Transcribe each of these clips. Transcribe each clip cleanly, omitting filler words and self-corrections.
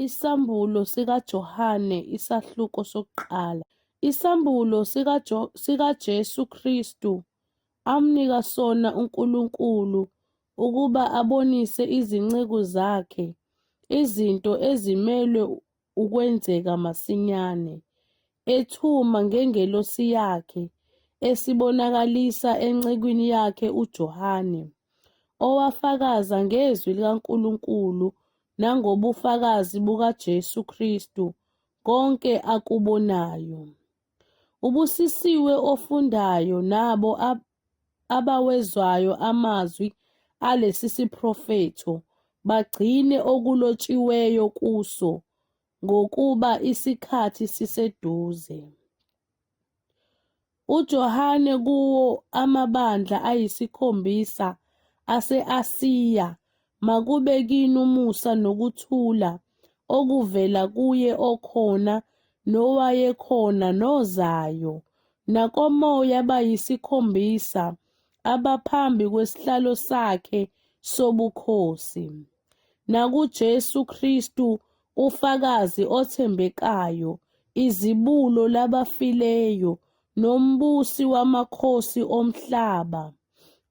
Isambulo sikaJohane isahluko sokuqala. Isambulo sikaJesu Kristu amnika sona uNkulunkulu ukuba abonise izinceku zakhe izinto ezimelwe ukwenzeka masinyane, ethuma ngengelosi yakhe, esibonakalisa encekwini yakhe uJohane, owafakaza ngezwi likaNkulunkulu nangobufakazi bukaJesu Kristu konke akubonayo. Ubusisiwe ofundayo nabo abawezwayo amazwi alesi siprofetho, bagcine okulotshiweyo kuso, ngokuba isikhathi siseduze. UJohane kuwo amabandla ayisikhombisa ase-Asiya makube kini umusa nokuthula okuvela kuye okhona nowayekhona nozayo, nakomoya abayisikhombisa abaphambi kwesihlalo sakhe sobukhosi, nakuJesu Kristu ufakazi othembekayo, izibulo labafileyo, nombusi wamakhosi omhlaba,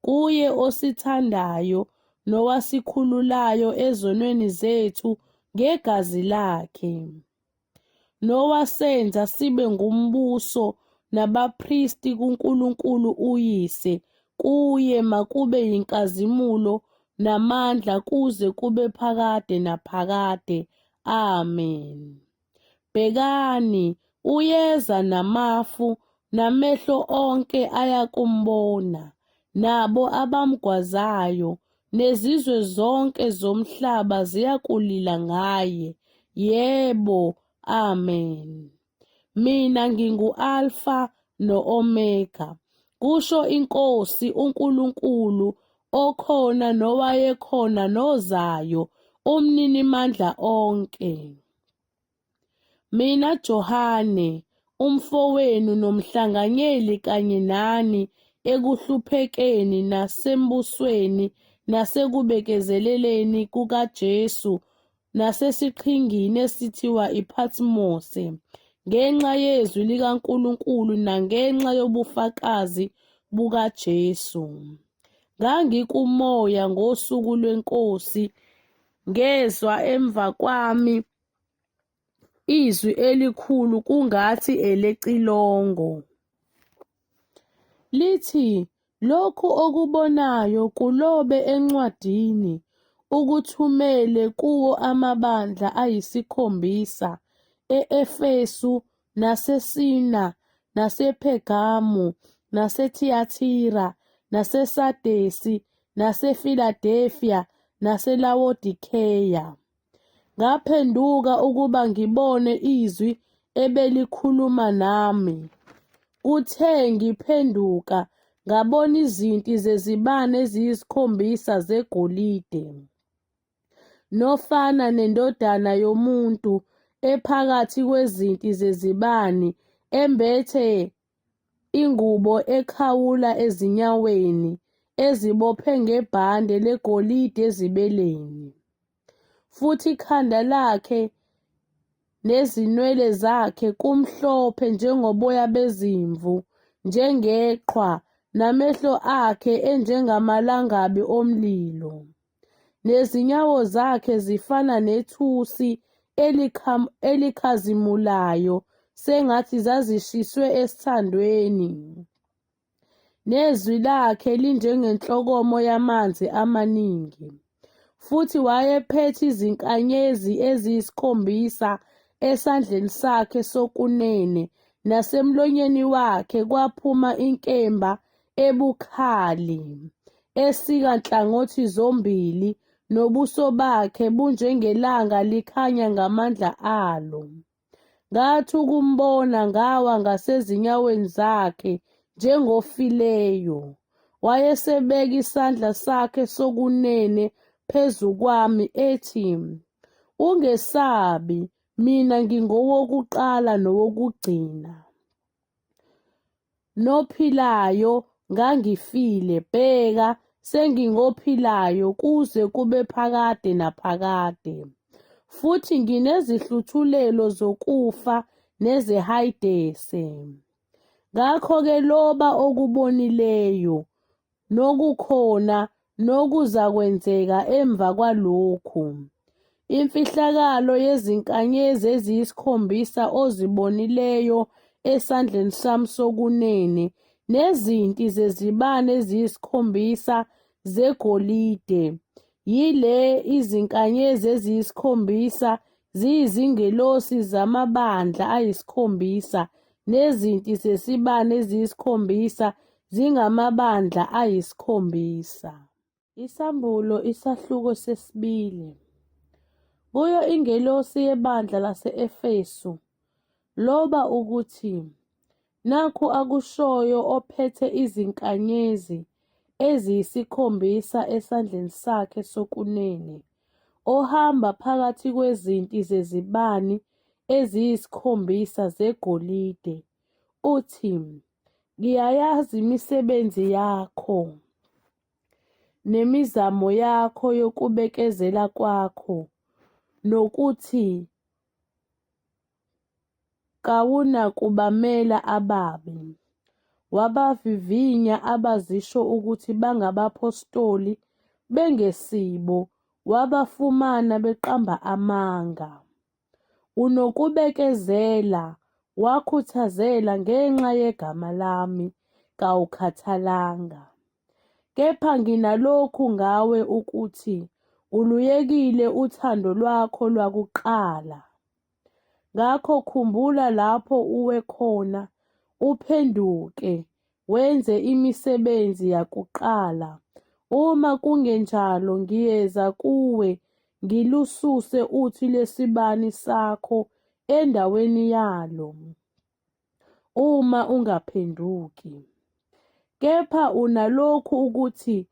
kuye osithandayo nowasikhululayo ezonweni zethu ngegazi lakhe, nowasenza sibe ngumbuso nabapristi kuNkulunkulu uYise, kuye makube yinkazimulo namandla kuze kube phakade naphakade. Amen. Bhekani, uyeza namafu, namehlo onke ayakumbona, nabo abamgwazayo, nezizwe zonke zomhlaba ziyakulila ngaye. Yebo, amen. Mina ngingu-Alfa no-Omega, kusho iNkosi uNkulunkulu okhona nowayekhona nozayo, uMninimandla onke. Mina Johane, umfowenu nomhlanganyeli kanye nani ekuhluphekeni nasembusweni nasekubekezeleleni kukaJesu nasesiqhingini esithiwa iPhatmose, ngenxa yezwi likaNkulunkulu nangenxa yobufakazi bukaJesu. NgangikuMoya ngosuku lweNkosi, ngezwa emva kwami izwi elikhulu kungathi elecilongo. Lithi, Lokhu okubonayo kulobe encwadini, ukuthumele kuwo amabandla ayisikhombisa e-Efesu, naseSina, nasePhergamu, naseThiyathira, naseSadesi, naseFiladelfiya, naseLawodikeya. Ngaphenduka ukuba ngibone izwi ebelikhuluma nami. Kuthe ngiphenduka ngabona izinti zezibani eziyisikhombisa zegolide, nofana nendodana yomuntu ephakathi kwezinti zezibani embethe ingubo ekhawula ezinyaweni ezibophe ngebhande legolide ezibeleni. Futhi ikhanda lakhe nezinwele zakhe kumhlophe njengoboya bezimvu, njengeqhwa, namehlo akhe enjengamalangabi omlilo. Nezinyawo zakhe zifana nethusi elikhazimulayo sengathi zazishiswe esithandweni. Nezwi lakhe linjengenhlokomo yamanzi amaningi. Futhi wayephethe izinkanyezi eziyisikhombisa esandleni sakhe sokunene, nasemlonyeni wakhe kwaphuma inkemba ebukhali, esika nhlangothi zombili, nobuso bakhe bunjengelanga likhanya ngamandla alo. Ngathi ukumbona ngawa ngasezinyaweni zakhe njengofileyo. Wayesebeka isandla sakhe sokunene phezu kwami ethi, Ungesabi, mina ngingowokuqala nowokugcina. Nophilayo, ngangifile, bheka, sengingophilayo kuze kube phakade naphakade. Futhi nginezihluthulelo zokufa nezeHayidese. Ngakho-ke loba okubonileyo, nokukhona, nokuzakwenzeka emva kwalokhu. Imfihlakalo yezinkanyezi eziyisikhombisa ozibonileyo esandleni sami sokunene, nezinti zezibani eziyisikhombisa zegolide, yile: izinkanyezi eziyisikhombisa ziyizingelosi zamabandla ayisikhombisa, nezinti zesibani eziyisikhombisa zingamabandla ayisikhombisa. Isambulo isahluko sesibili. Kuyo ingelosi yebandla lase-Efesu loba ukuthi, Nakhu akushoyo ophethe izinkanyezi eziyisikhombisa esandleni sakhe sokunene, ohamba phakathi kwezinti zezibani eziyisikhombisa zegolide, uthi, Ngiyayazi imisebenzi yakho, nemizamo yakho yokubekezela kwakho, nokuthi kawunakubamela ababi. Wabavivinya abazisho ukuthi bangabaphostoli, bengesibo, wabafumana beqamba amanga. Unokubekezela, wakhuthazela ngenxa yegama lami, kawukhathalanga. Kepha nginalokhu ngawe ukuthi uluyekile uthando lwakho lwakuqala. Ngakho khumbula lapho uwe khona, uphenduke, wenze imisebenzi yakuqala. Uma kungenjalo ngiyeza kuwe ngilususe uthi lwesibani sakho endaweni yalo, uma ungaphenduki. Kepha unalokhu ukuthi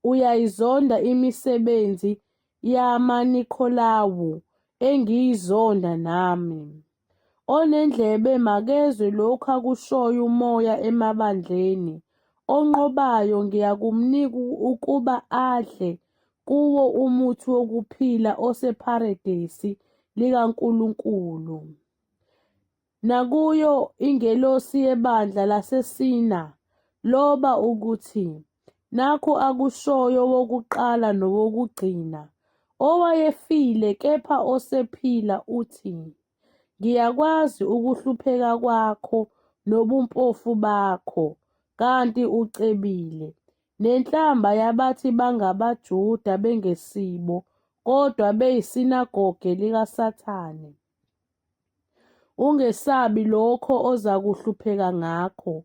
uyayizonda imisebenzi yamaNikholawu engiyizonda nami. Onendlebe makezwe lokhu akushoyo uMoya emabandleni. Onqobayo ngiyakumnika ukuba adle kuwo umuthi wokuphila osepharadesi likaNkulunkulu. Nakuyo ingelosi yebandla laseSina loba ukuthi, Nakhu akushoyo owokuqala nowokugcina, owayefile kepha osephila, uthi, Ngiyakwazi ukuhlupheka kwakho nobumpofu bakho, kanti ucebile, nenhlamba yabathi bangabaJuda bengesibo, kodwa beyisinagoge likaSathane. Ungesabi lokho ozakuhlupheka ngakho.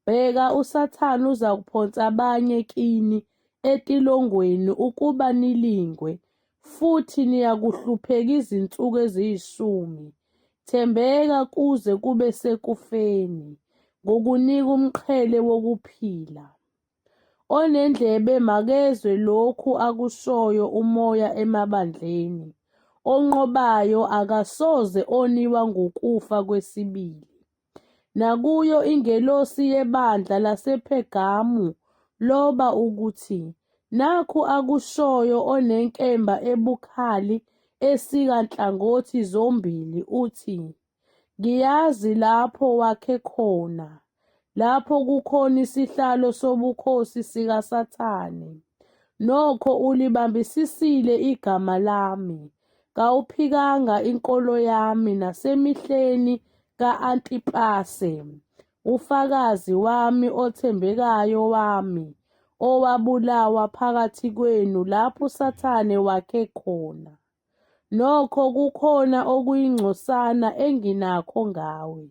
Bheka, uSathane uzakuphonsa abanye kini etilongweni ukuba nilingwe, futhi niyakuhlupheka izinsuku eziyishumi. Thembeka kuze kube sekufeni, ngokunika umqhele wokuphila. Onendlebe makezwe lokhu akushoyo uMoya emabandleni. Onqobayo akasoze oniwa ngukufa kwesibili. Nakuyo ingelosi yebandla lasePhergamu loba ukuthi, Nakhu akushoyo onenkemba ebukhali esika nhlangothi zombili, uthi, Ngiyazi lapho wakhe khona, lapho kukhona isihlalo sobukhosi sikaSathane. Nokho ulibambisisile igama lami, kawuphikanga inkolo yami nasemihleni ka-Antipase, ufakazi wami othembekayo wami, owabulawa phakathi kwenu lapho uSathane wakhe khona. Nokho kukhona okuyingcosana enginakho ngawe,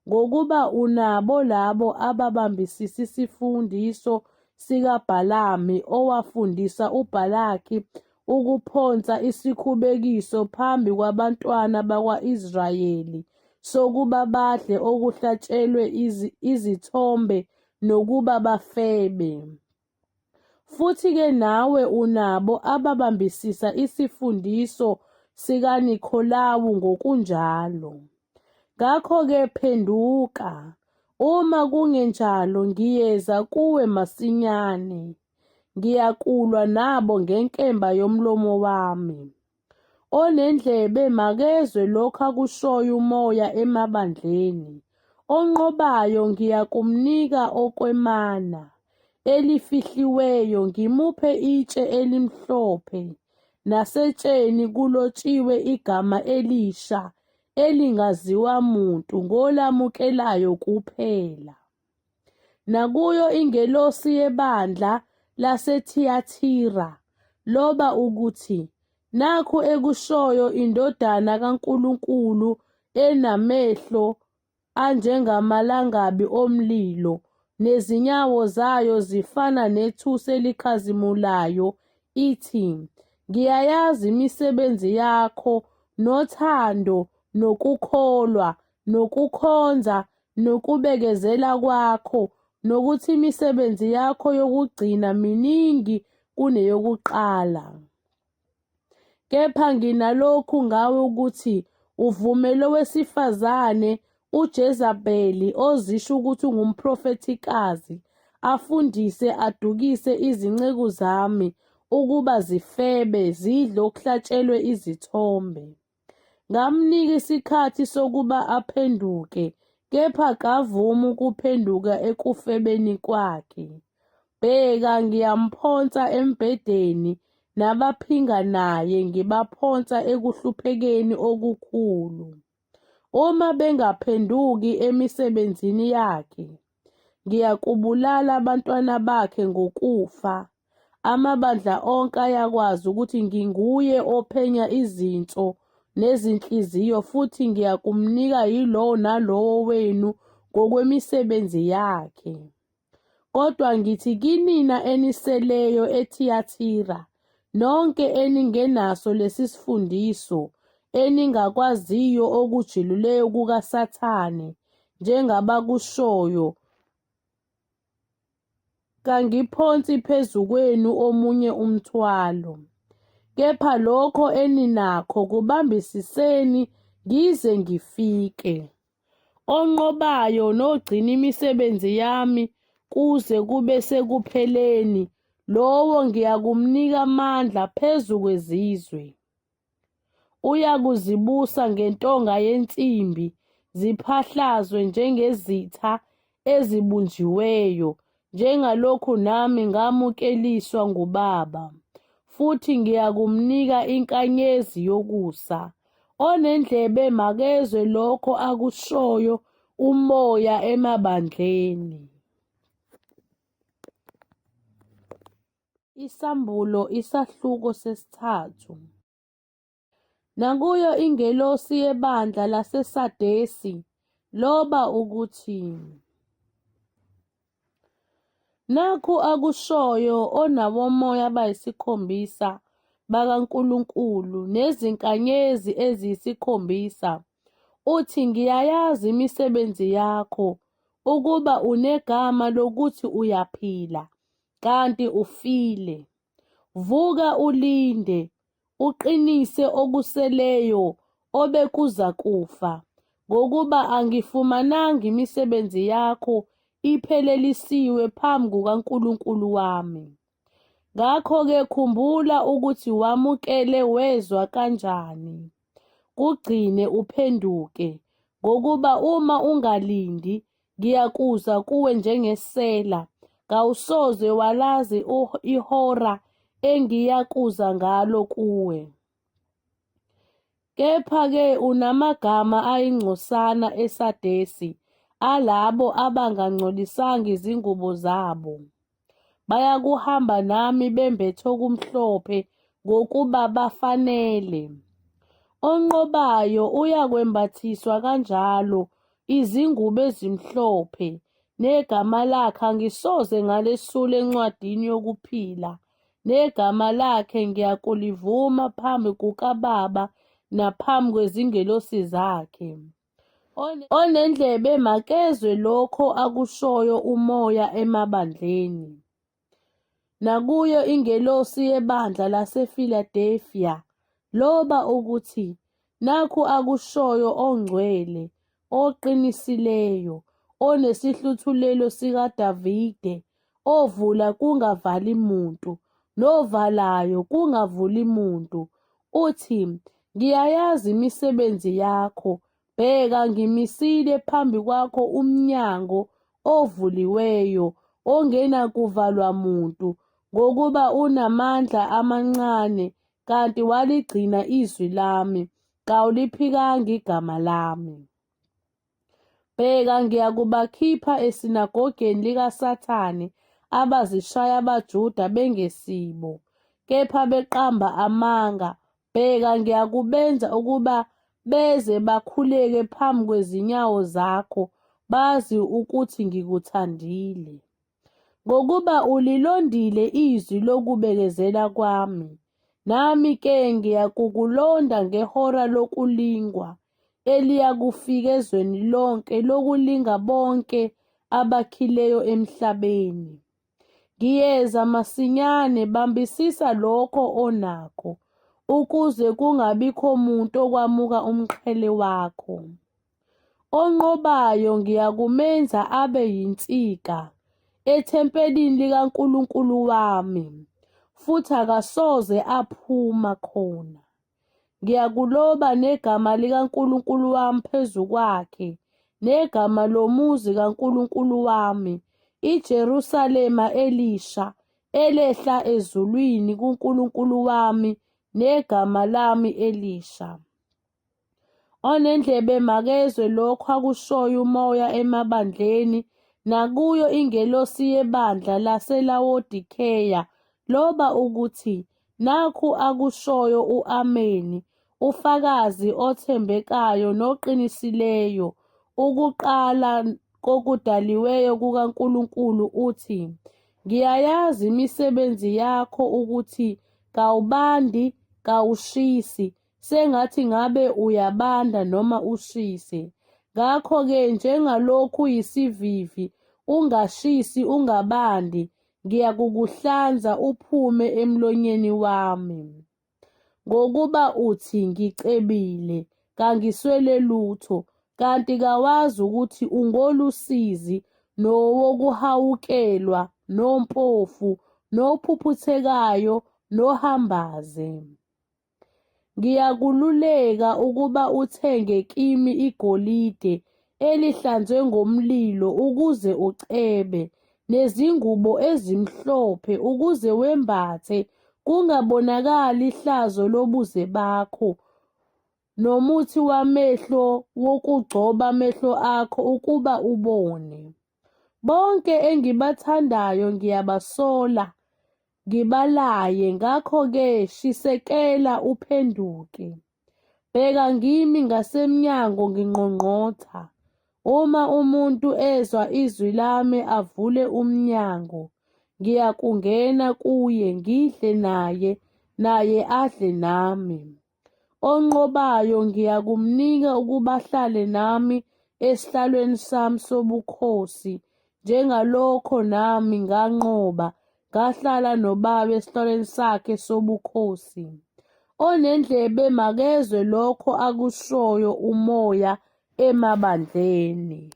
ngokuba unabo labo ababambisisa isifundiso sikaBhalami owafundisa uBhalaki ukuphonsa isikhubekiso phambi kwabantwana bakwa-Israyeli sokuba badle okuhlatshelwe izithombe nokuba bafebe. Futhi-ke nawe unabo ababambisisa isifundiso sikaNikholawu ngokunjalo. Ngakho-ke phenduka, uma kungenjalo ngiyeza kuwe masinyane, ngiyakulwa nabo ngenkemba yomlomo wami. Onendlebe makezwe lokho akushoyo uMoya emabandleni. Onqobayo ngiyakumnika okwemana elifihliweyo, ngimuphe itshe elimhlophe, nasetsheni kulotshiwe igama elisha elingaziwa muntu ngolamukelayo kuphela. Nakuyo ingelosi yebandla laseThiyathira loba ukuthi, Nakhu ekushoyo iNdodana kaNkulunkulu enamehlo anjengamalangabi omlilo nezinyawo zayo zifana nethusi elikhazimulayo, ithi, Ngiyayazi imisebenzi yakho nothando nokukholwa nokukhonza nokubekezela kwakho nokuthi imisebenzi yakho yokugcina miningi kuneyokuqala. Kepha nginalokhu ngawe ukuthi uvumele owesifazane uJezabeli ozisho ukuthi ungumprofethikazi afundise adukise izinceku zami ukuba zifebe zidle okuhlatshelwe izithombe. Ngamnika isikhathi sokuba aphenduke, kepha kavumi ukuphenduka ekufebeni kwakhe. Bheka, ngiyamphonsa embhedeni, nabaphinga naye ngibaphonsa ekuhluphekeni okukhulu, uma bengaphenduki emisebenzini yakhe. Ngiyakubulala abantwana bakhe ngokufa. Amabandla onke ayakwazi ukuthi nginguye ophenya izinso nezinhliziyo futhi ngiyakumnika yilowo nalowo wenu ngokwemisebenzi yakhe. Kodwa ngithi kinina eniseleyo eThiyathira, nonke eningenaso lesi sifundiso, eningakwaziyo okujulileyo kukaSathane, njengabakushoyo, kangiphonsi phezu kwenu omunye umthwalo. Kepha lokho eninakho kubambisiseni ngize ngifike. Onqobayo nogcina imisebenzi yami kuze kube sekupheleni, lowo ngiyakumnika amandla phezu kwezizwe. Uyakuzibusa ngentonga yensimbi, ziphahlazwe njengezitha ezibunjiweyo, njengalokhu nami ngamukeliswa nguBaba. Futhi ngiyakumnika inkanyezi yokusa. Onendlebe makezwe lokho akushoyo uMoya emabandleni. Isambulo isahluko sesithathu. Nakuyo ingelosi yebandla laseSadesi loba ukuthi, Nakhu akushoyo onawomoya abayisikhombisa bakaNkulunkulu nezinkanyezi eziyisikhombisa, uthi, Ngiyayazi imisebenzi yakho, ukuba unegama lokuthi uyaphila, kanti ufile. Vuka ulinde, uqinise okuseleyo obekuzakufa, ngokuba angifumananga imisebenzi yakho iphelelisiwe phambi kukaNkulunkulu wami. Ngakho-ke khumbula ukuthi wamukele wezwa kanjani, kugcine uphenduke, ngokuba uma ungalindi, ngiyakuza kuwe njengesela, kawusoze walazi ihora engiyakuza ngalo kuwe. Kepha-ke unamagama ayingcosana eSadesi alabo abangangcolisanga izingubo zabo. Bayakuhamba nami bembethe okumhlophe ngokuba bafanele. Onqobayo uyakwembathiswa kanjalo izingubo ezimhlophe, negama lakhe angisoze ngalesula encwadini yokuphila, negama lakhe ngiyakulivuma phambi kukaBaba naphambi kwezingelosi zakhe. Onendlebe makezwe lokho akushoyo uMoya emabandleni. Nakuyo ingelosi yebandla laseFiladelfiya loba ukuthi, Nakhu akushoyo ongcwele, oqinisileyo, onesihluthulelo sikaDavide, ovula kungavali muntu, novalayo kungavuli muntu, uthi, Ngiyayazi imisebenzi yakho, bheka ngimisile phambi kwakho umnyango ovuliweyo, ongenakuvalwa muntu, ngokuba unamandla amancane, kanti waligcina izwi lami, kawuliphikanga igama lami. Bheka ngiyakubakhipha esinagogeni likaSathane abazishaya abaJuda bengesibo, kepha beqamba amanga. Bheka ngiyakubenza ukuba beze bakhuleke phambi kwezinyawo zakho, bazi ukuthi ngikuthandile. Ngokuba ulilondile izwi lokubekezela kwami, nami-ke ngiyakukulonda ngehora lokulingwa, eliyakufika ezweni lonke lokulinga bonke abakhileyo emhlabeni. Ngiyeza masinyane, bambisisa lokho onakho, ukuze kungabikho muntu okwamuka umqhele wakho. Onqobayo ngiyakumenza abe yinsika ethempelini likaNkulunkulu wami, futhi akasoze aphuma khona. Ngiyakuloba negama likaNkulunkulu wami phezu kwakhe, negama lomuzi kaNkulunkulu wami, iJerusalema elisha, elehla ezulwini kuNkulunkulu wami, negama lami elisha. Onendlebe makezwe lokho akushoyo uMoya emabandleni, nakuyo ingelosi yebandla laseLawodikeya loba ukuthi, Nakhu akushoyo u-Ameni, ufakazi othembekayo noqinisileyo, ukuqala kokudaliweyo kukaNkulunkulu, uthi, Ngiyayazi imisebenzi yakho ukuthi kawubandi kawushisi, sengathi ngabe uyabanda noma ushise. Ngakho-ke njengalokhu uyisivivi, ungashisi ungabandi, ngiyakukuhlanza uphume emlonyeni wami. Ngokuba uthi, ngicebile, kangiswele lutho, kanti kawazi ukuthi ungolusizi nowokuhawukelwa nompofu nophuphuthekayo nohambaze. Ngiyakululeka ukuba uthenge kimi igolide elihlanzwe ngomlilo ukuze ucebe, nezingubo ezimhlophe ukuze wembathe kungabonakali ihlazo lobuze bakho, nomuthi wamehlo wokugcoba amehlo akho ukuba ubone. Bonke engibathandayo ngiyabasola, ngibalaye, ngakho-ke shisekela uphenduke. Bheka ngimi ngasemnyango ngingqongqotha. Uma umuntu ezwa izwi lami avule umnyango, ngiyakungena kuye ngidle naye, naye adle nami. Onqobayo ngiyakumnika ukuba ahlale nami esihlalweni sami sobukhosi, njengalokho nami nganqoba ngahlala noBaba esihlalweni sakhe sobukhosi. Onendlebe makezwe lokho akushoyo uMoya emabandleni.